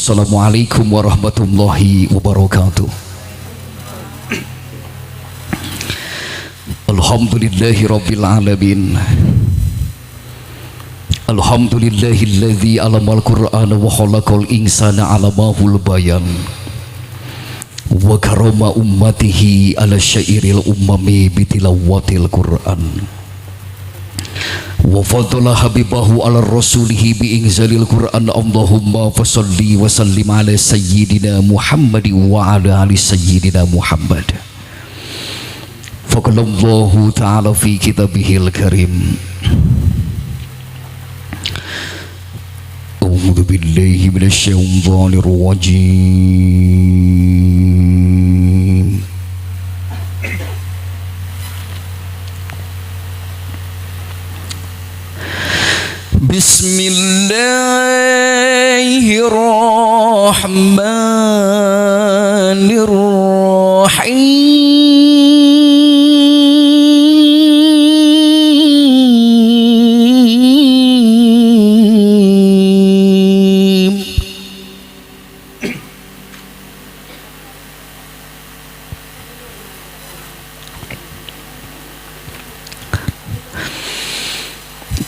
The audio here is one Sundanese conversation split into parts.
Assalamualaikum warahmatullahi wabarakatuh. Alhamdulillahi rabbil alamin. Alhamdulillahilladzi 'allamal Qur'ana wa khalaqal insana 'allamahul bayan. Wa karama ummatihi ala syairil ummami bitilawatil Qur'an. Wa fadala habibahu ala rasulihi bi inzalil Qur'an. Allahumma fasalli wa sallim ala sayyidina Muhammad wa ala ali sayyidina Muhammad. Faqalallahu ta'ala fi kitabihil karim. A'udzu billahi minasy syaithanir rajim. Bismillahirrahmanirrahim.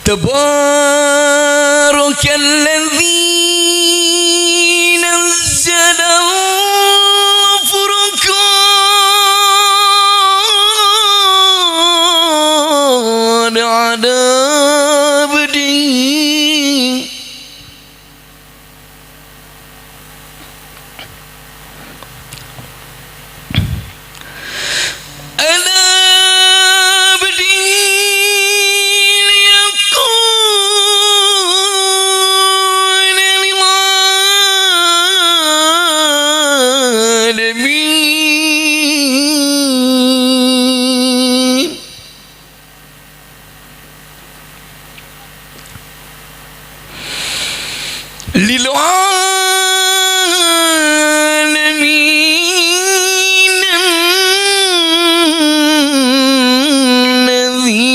Tabarakalladzi nazzala al-furqan ala abdihi lil'alamin nadhira.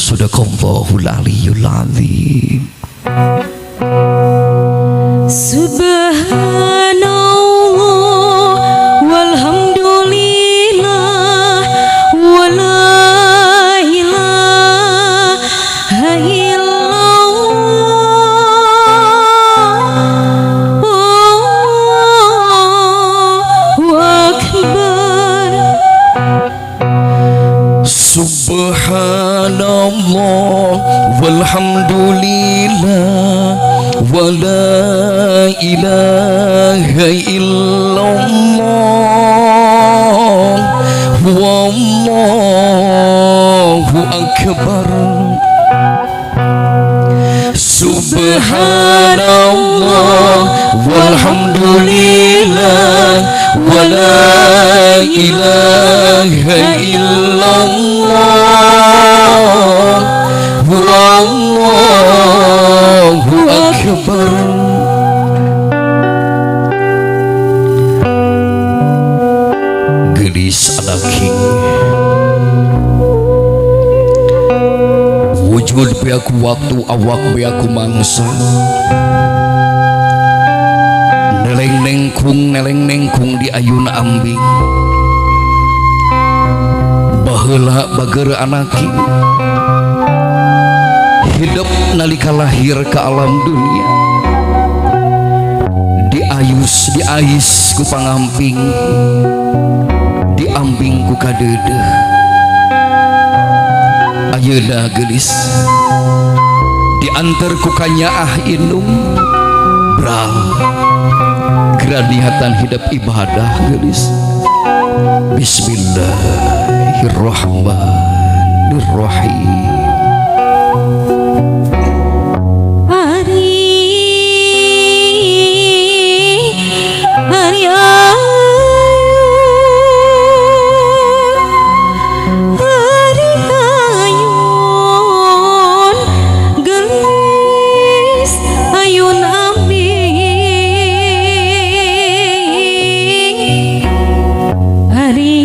Sadaqallahul aliyyul azim. Subhanallah walhamdulillah wala ilaha illallah Allahu akbar. Subhanallah walhamdulillah wala ilaha illallah wallahu akbar. Subhanallah walhamdulillah wala ilaha illallah wallahu akbar. Gelis anaking wujud beaku waktu awak beaku mangsa neleng nengkung di ayun ambing baheula bager anaking hidup nalika lahir ke alam dunia diayus diais ku pangamping diambing ku kadeudeuh. Ayeuna geulis diantar ku kanyaah indung bral geraniatan hidup ibadah geulis. Bismillahirrahmanirrahim. Ari ari ari ayun gelis ayun ambing ari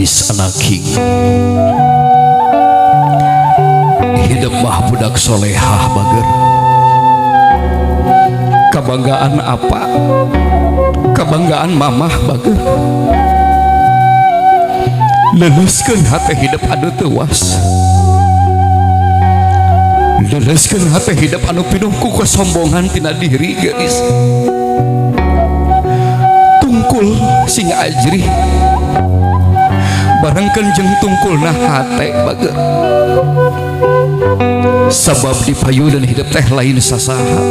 Geulis anak king, hidup mah budak solehah bager. Kebanggaan apa? Kebanggaan mamah bager. Leuleuskeun hate hidup anu teuas, leuleuskeun hate hidup anu pinuh ku kesombongan tina diri. Geulis, tungkul sing ajrih, barengkeun jeung tungkulna hate bager, sabab di payunan hidup teh lain sasaha,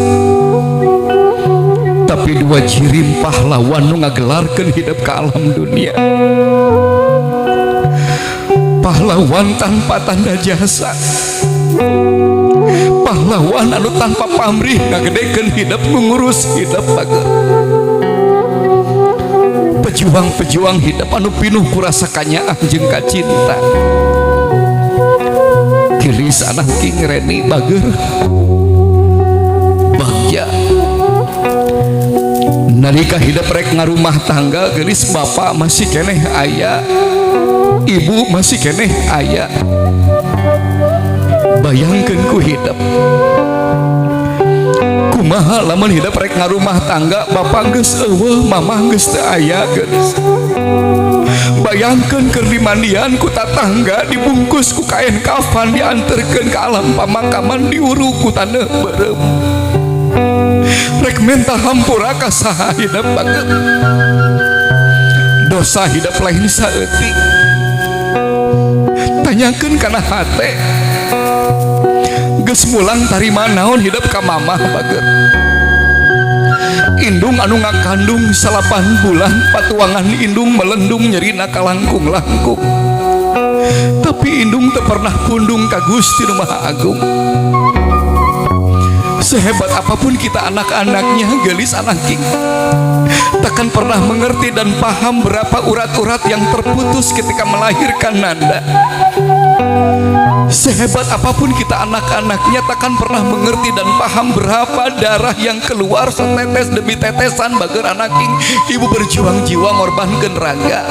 tapi dua jirim pahlawan nu ngagelarkeun hidup ke alam dunia, pahlawan tanpa tanda jasa, pahlawan anu tanpa pamrih ngagedekeun hidup, mengurus hidup bager. Pejuang-pejuang hidup anu pinuh ku rasa kanyaah jeung kacinta. Geulis anak king Reni bager, bagja nalika hidup rek ngarumah tangga. Geulis, bapak masih keneh aya, ibu masih keneh aya. Bayangkeun ku hidup, kumaha lamun hidup rek ngarumah tangga, bapak geus euweuh, mamah geus teu aya? Geulis, bayangkeun keur dimandian ku tatangga, dibungkus ku kain kafan, dianterkeun ke alam pamakaman, diuruk ku taneuh beureum, rek minta hampura ka saha hidup bager? Dosa hidup lain saeutik. Tanyakeun kana hate. Geus mulang tarima naon hidup ka mamah bager? Indung anu ngakandung 9 bulan, patuangan indung melendung, nyerina kalangkung-langkung, tapi indung teu pernah pundung ka Gusti Nu Maha Agung. Sehebat apapun kita anak-anaknya, geulis anak king, takkan pernah mengerti dan paham berapa urat-urat yang terputus ketika melahirkan Nanda. Sehebat apapun kita anak-anaknya, takkan pernah mengerti dan paham berapa darah yang keluar setetes demi tetesan. Bager anak king, ibu berjuang jiwa ngorbankan raga.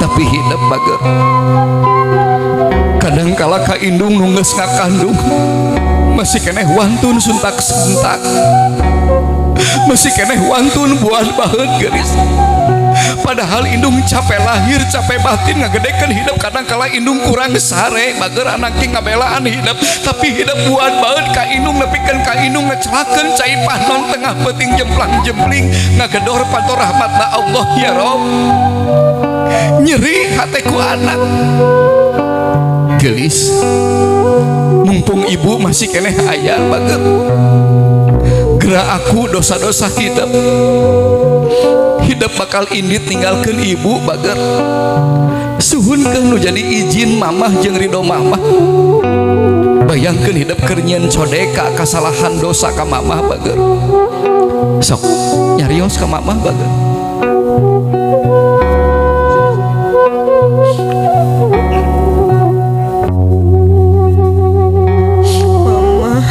Tapi hidup bager, kadang kala ka indung nu geus ngakandung masih keneh wantun suntak sentak, masih keneh wantun buat baheut. Geulis, padahal indung capek lahir, capek batin ngagedekeun hidup. Kadang kala indung kurang sare bager anak king, ngabelaan hidup, tapi hidup buat baheut ka indung, nepikeun ka indung ngecelakeun cai panon tengah peuting, jemplang jempling ngagedor panto rahmatna Allah. Ya Rob, nyeri hateku anak. Geulis, mumpung ibu masih keneh aya bager, gerak aku dosa-dosa hidup. Hidup bakal indit tinggalkan ibu bager. Suhunkeun nu jadi izin mamah jeung ridho mamah. Bayangkeun hidup keur nyieun codeka kasalahan dosa ka mamah bager. Sok nyarios ka mamah bager. Mama.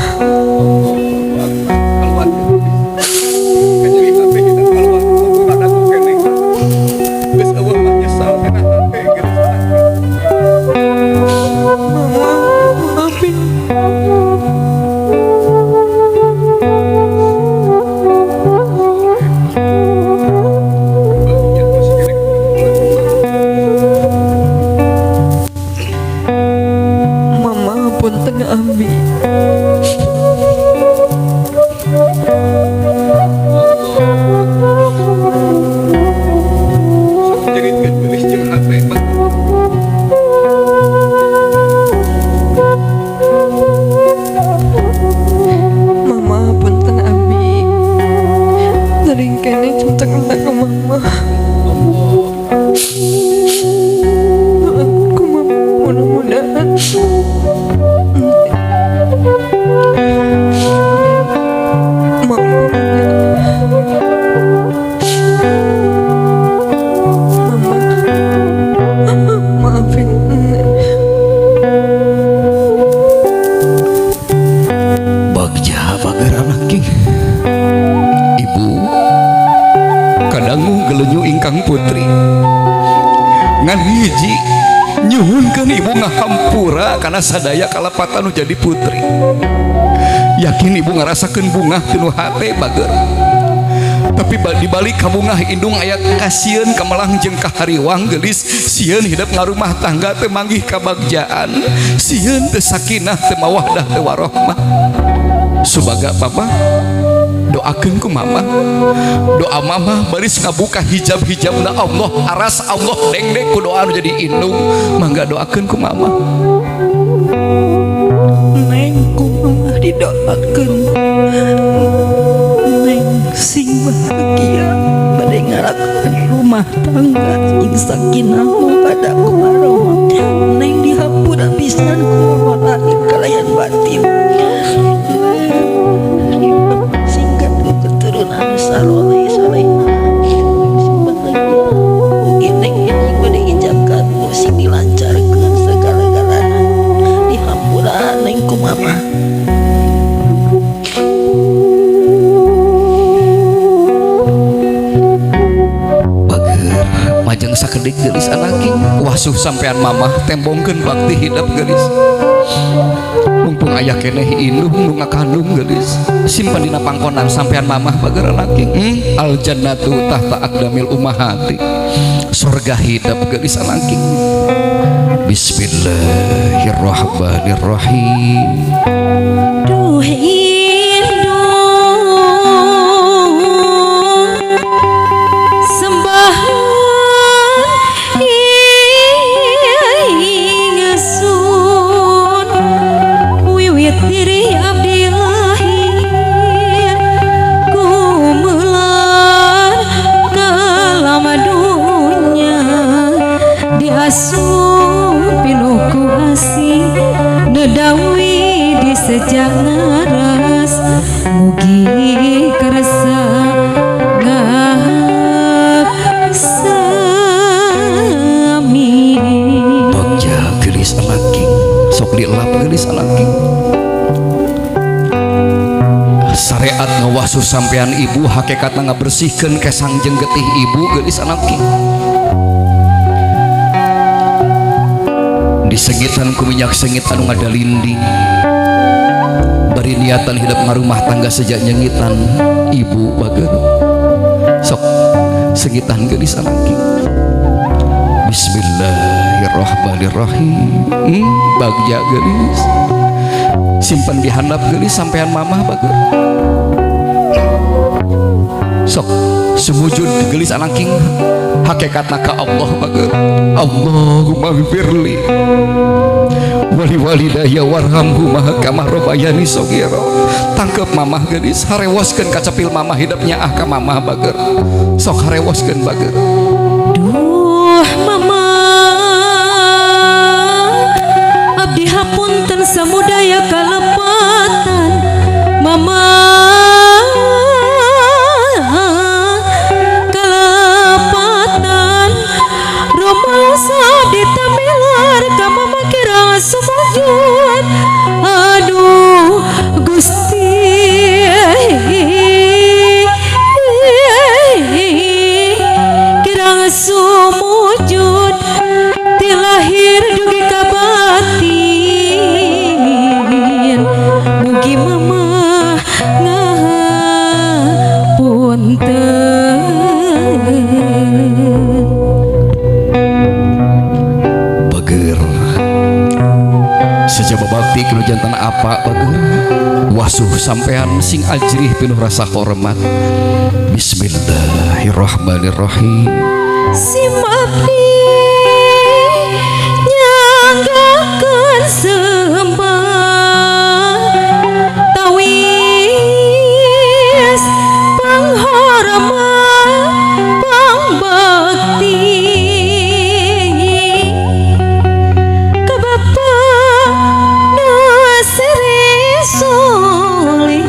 Mama, maafin. Mama, punten abi. Mama, punten abi. Dari kene cinta kena ke mama. Aku mama, mudah-mudahan Mama, Mama, maafin. Bagja bager anak king. Ibu kadangu gelenyu ingkang putri. Ngan hiji nyuhunkeun ibu ngahampura kana sadaya kalepatan nu jadi putri. Yakin ibu ngarasakeun bungah tinu hate bager. Tapi di balik kabungah indung aya kasieun kamelang jeung kahariwang geulis, sieun hidup ngarumah tangga teu manggih kabagjaan, sieun teu sakinah teu mawaddah teu warohmah. Subaga papa doakeun ku mama, doa mama baris ngabuka hijab-hijabna Allah, aras Allah dengdek ku doa nu jadi indung. Mangga doakeun ku mama. Neng, ku mama didoakeun Neng sing bahagia bade ngalakukan rumah tangga jeung sakinah mawaddah warahmah. Neng dihampura pisan ku mama lahir kalayan batin. Neng sing gaduh keturunan saloleh salehah, sing bahagia. Mugi Neng enjing bade ijab kabul sing dilancarkeun segala-galana. Dihampura Neng ku mama. Bager majeng sakedik geulis anaking wasuh sampean mamah tembongkeun bakti hidup geulis. Mumpung aya keneh indung nu ngakandung geulis, simpen dina pangkonan sampean mamah bager anaking. Al jannatu tahta aqdamil ummahati, surga hidup geulis anaking. Bismillahirrahmanirrahim. Duh indung sembahan ingsun wiwit diri abdi lahir gumelar kalama dunya diasup pinuh ku asih nedawi di sejak ngaras mugi kersa ngaksami. Bagja geulis anaking, sok dilap geulis anaking. Syariat ngawasuh sampean ibu hakikatna ngabersihkeun kesang jeung getih ibu geulis anaking. Disengitan ku minyak sengit anu ngadalinding, bari niatan hidup ngarumah tangga sejak nyengitan ibu bager. Sok sengitan geulis anaking. Bismillahirrahmanirrahim. Bagja geulis, simpan di handap geulis sampean mamah bager. Sok sumujud geulis anaking hakikatna ka Allah bager. Allahumma gfirli wali walidayya warhamhuma kama rabbayani shaghira. Tangkep mamah geulis, harewoskeun kacepil mamah hidupnya ah ka mamah bager. Sok harewoskeun bager. Duh mama abdi hapunten samudaya kalepatan mama, kalepatan rumangsa abdi tamilar ka mama kira sumujud. Aduh Gusti kirang sumujud ti lahir dugi ka batin mugi mama ngapunten. Bager sejaba bakti kudu jantan apa bager. Wasuh sampean sing ajrih pinuh rasa hormat. Bismillahirrahmanirrahim. Sim abdi nyanggakeun sembah tawis panghormat pangbakti ka Bapa nu sere soleh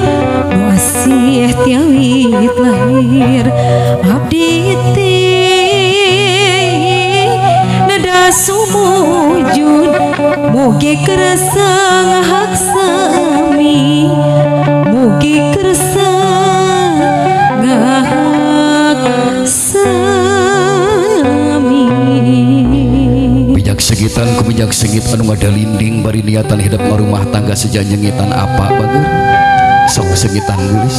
nu asih tiawit lahir abdi teh Minyak segitan ku minyak sengit anu ngadalinding bari niatan hidup marumah tangga sejanjengitan apa bager sok segitan geulis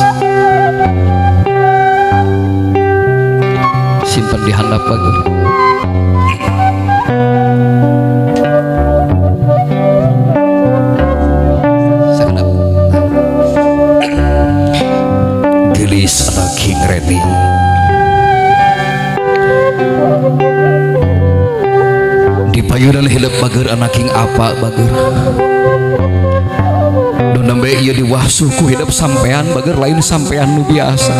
simpen di handap bager. Sakedap geulis anak King Reni di payunan hidup bager anak king apa bager nu nembe ieu diwasuh ku hidup sampean bager lain sampean nu biasa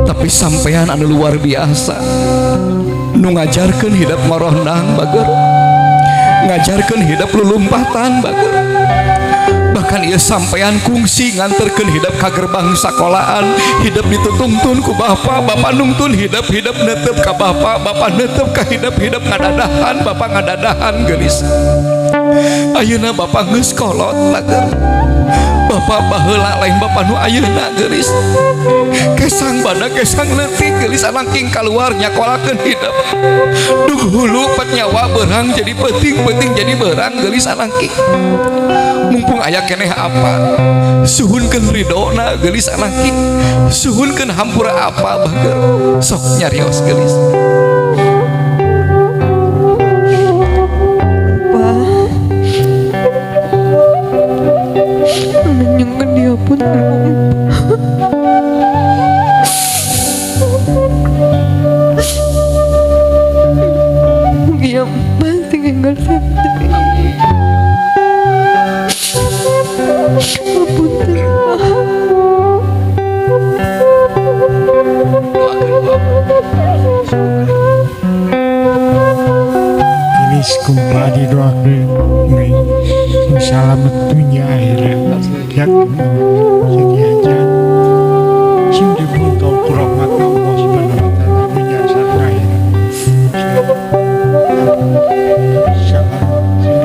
tapi sampean anu luar biasa nu ngajarkeun hidup marondang bager ngajarkeun hidup lulumpatan bager bahkan ieu sampean kungsi nganterkeun hidup ka gerbang sakolaan hidup ditutungtun ku bapa bapa nungtun hidup hidup netep ka bapa bapa netep ka hidup hidup ngadadahan bapa ngadadahan geulis ayeuna bapa geus kolot bager bapa baheula lain bapa nu ayeuna geulis kesang bada kesang leutik geulis anangking kaluar nyakolakeun hidup duh hulu pet nyawa beurang jadi peuting-peuting jadi beurang geulis anangking mumpung aya keneh apa suhunkeun ridona geulis anangking suhunkeun hampura apa bager sok nyarios geulis. Kumpadi doakeun sing salamet dunya akhirat ya jadi hajat sing dibuntu ku rahmat Allah Subhanahu wa taala dunya sareng akhirat. Salam sing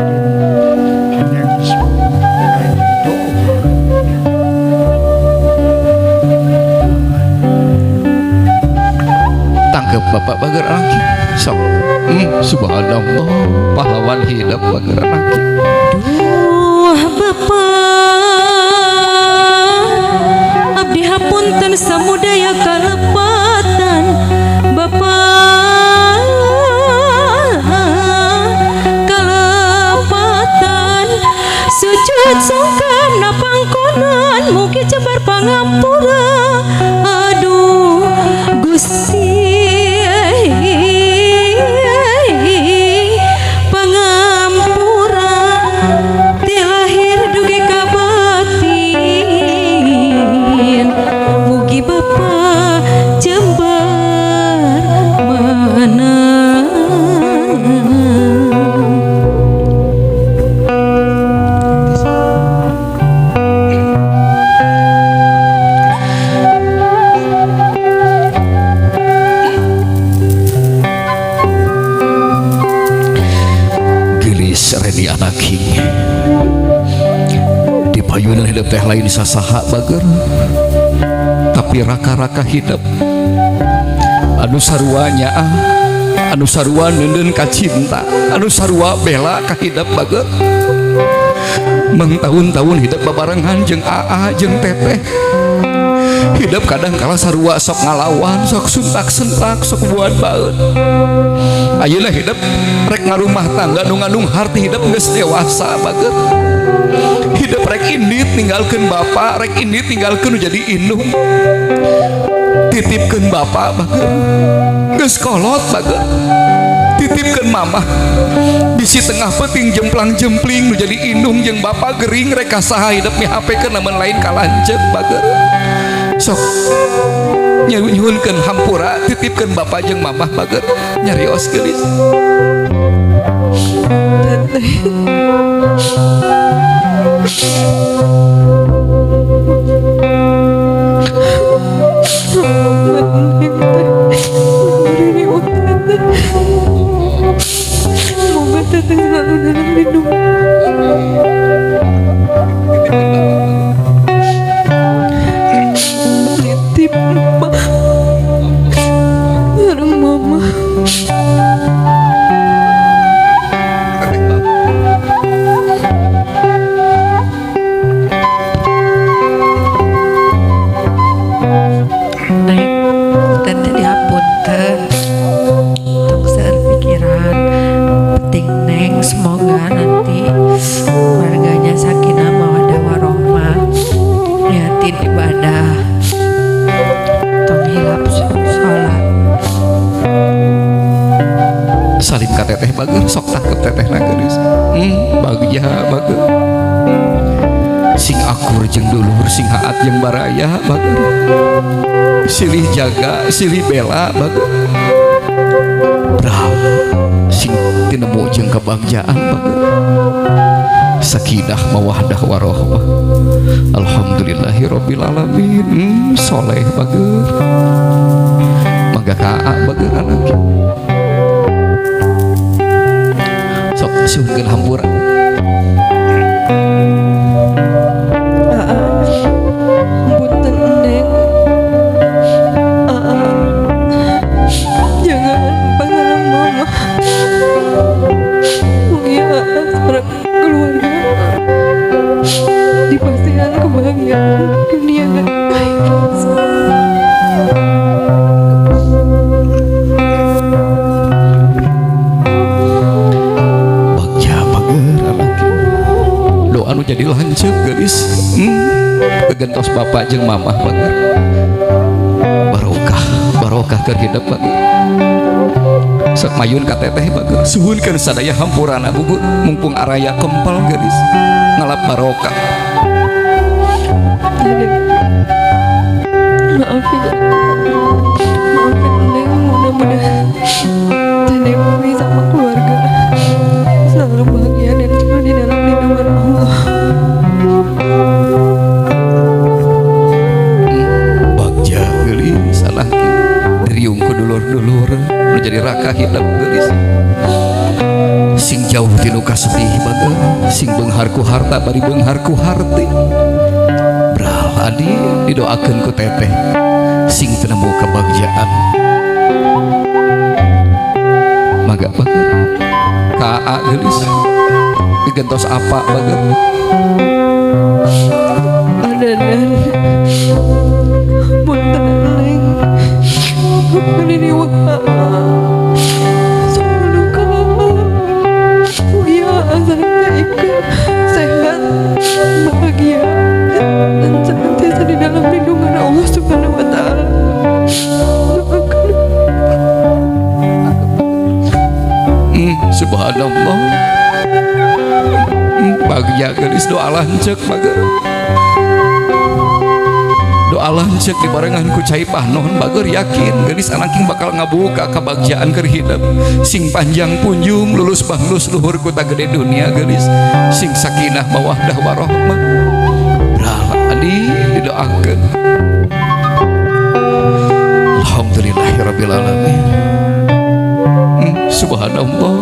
tangkep bapak bager lagi sok. Subhanallah pahlawan hidup bager lagi. Duh bapak abdi hapunten samudaya kalepatan bapak kalepatan sujud sungkem napangkonan mugi jembar pangampura aduh Gusti teh lain sasaha bager tapi raka-raka hidup anu sarua nyaah anu sarua neundeun ka cinta anu sarua bela ka hidup bager meng tahun-tahun hidup babarengan jeung aa jeung teteh hidup kadang kala sarua sok ngalawan sok suntak-sentak sok buat baeut ayeuna hidup rek ngarumah tangga nu ngandung harti hidup geus dewasa bager hidup rek indit ninggalkeun bapak rek indit ninggalkeun nu jadi indung titipkeun bapak bager geus kolot bager titipkeun mamah bisi tengah peuting jemplang-jempling nu jadi indung jeung bapak gering rek ka saha hidup mihapekeun lamun lain ka lanceuk bager sok nyuhunkeun hampura titipkeun bapak jeung mamah bager nyarios geulis. Semoga teteh selalu dalam lindungan. Nitip bareng mama. Salim ka teteh bager, sok tangkep tetehna geulis. Bagja bager. Sing akur jeung dulur, sing haat jeung baraya bager. Silih jaga, silih bela bager. Bravo. Sing tinemu jeung kebagjaan bager. Sakinah mawaddah warohmah. Alhamdulillahirabbil alamin. Soleh bager. Mangga ka bager anak. Sok suhunkeun hampura. Punten Neng. Jangan pangalang mama. Mugia sareng keluarga dipastikan kebahagiaan dunia dan akhirat. Bagja bager anak. Doa nu jadi lanceuk geulis. Kegentos bapak jeung mamah bager. Barokah, barokah keur hidup bager. Sok mayun ka teteh bager. Suhunkeun sadaya hampurana gugur mumpung araya kempel geulis. Ngalap barokah. Maafin, maafin Neng, mudah-mudahan Teh Dewi sama keluarga selalu bahagia dan selalu di dalam lindungan Allah. Bagja geulis alah diriung ku dulur-dulur nu jadi raka hidup geulis. Sing jauh tinu kasedih bager, sing beunghar ku harta bari beunghar ku harti. Bral adi didoakeun ku teteh sing teu nemu kebagjaan. Mangga bager. Ka A geulis. Digentos apa bager? Adadan. Punten Neng. Ini wa. Sok duka. Mugia sareng Teh Ike sehat, bahagia, dan senantiasa di dalam lindungan Allah Subhanahu wa Ta'ala. Doakan. Subhanallah. Bagja geulis doa lanceuk bager. Doa lanceuk dibarengan ku cai pahnon bager, yakin geulis anangking bakal ngabuka kabagjaan keur hidup. Sing panjang punjung lulus banglus luhur ku gede dunia geulis. Sing sakinah mawaddah warohmah. Bral adi didoakeun. Alhamdulillahirabbil alamin. Subhanallah.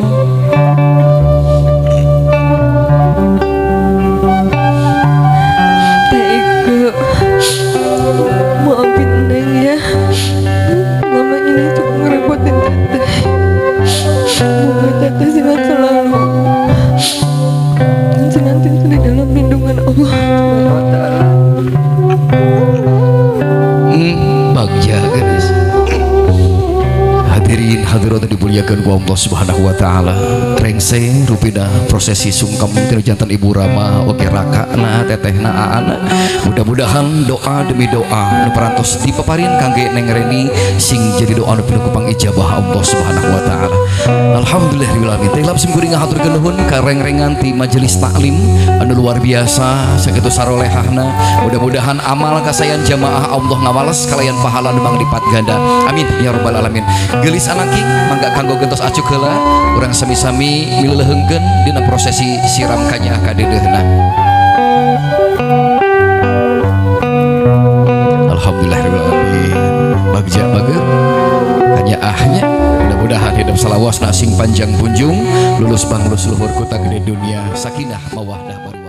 Teh Ike, maafin Neng ya, selama ini cukup ngerepotin Teteh. Semoga Teteh sehat selalu dan senantiasa di dalam lindungan Allah Subhanahu wa Ta'ala. Bagja guys. Hadirin hadirat dimuliakan ku Allah Subhanahu wa Ta'ala. Rengse rupina prosesi sungkem tinu jantan Ibu Rama oge rakana tetehna aana. Mudah-mudahan doa demi doa nu parantos dipaparin kangge Neng Reni sing jadi doa nu pinuh ku pangijabah Allah Subhanahu wa Ta'ala. Alhamdulillahirabbil alamin. Teh lap simkuring ngahaturkeun nuhun ka rengrengan ti majelis taklim anu luar biasa sakitu sarolehahna. Mudah-mudahan amal kasayan jamaah Allah ngawales kalayan pahala nu manglipat ganda. Amin ya rabbal alamin. Geulis anangking mangga kanggo gentos acuk heula urang sami-sami mileuleheungkeun dina prosesi siram kanyaah ka deudeuhna. Alhamdulillahirabbil alamin. Bagja bager kanyaahnya mudah-mudahan hidup salawasna sing panjang punjung lulus banglus luhur kota gede dunia sakinah mawaddah.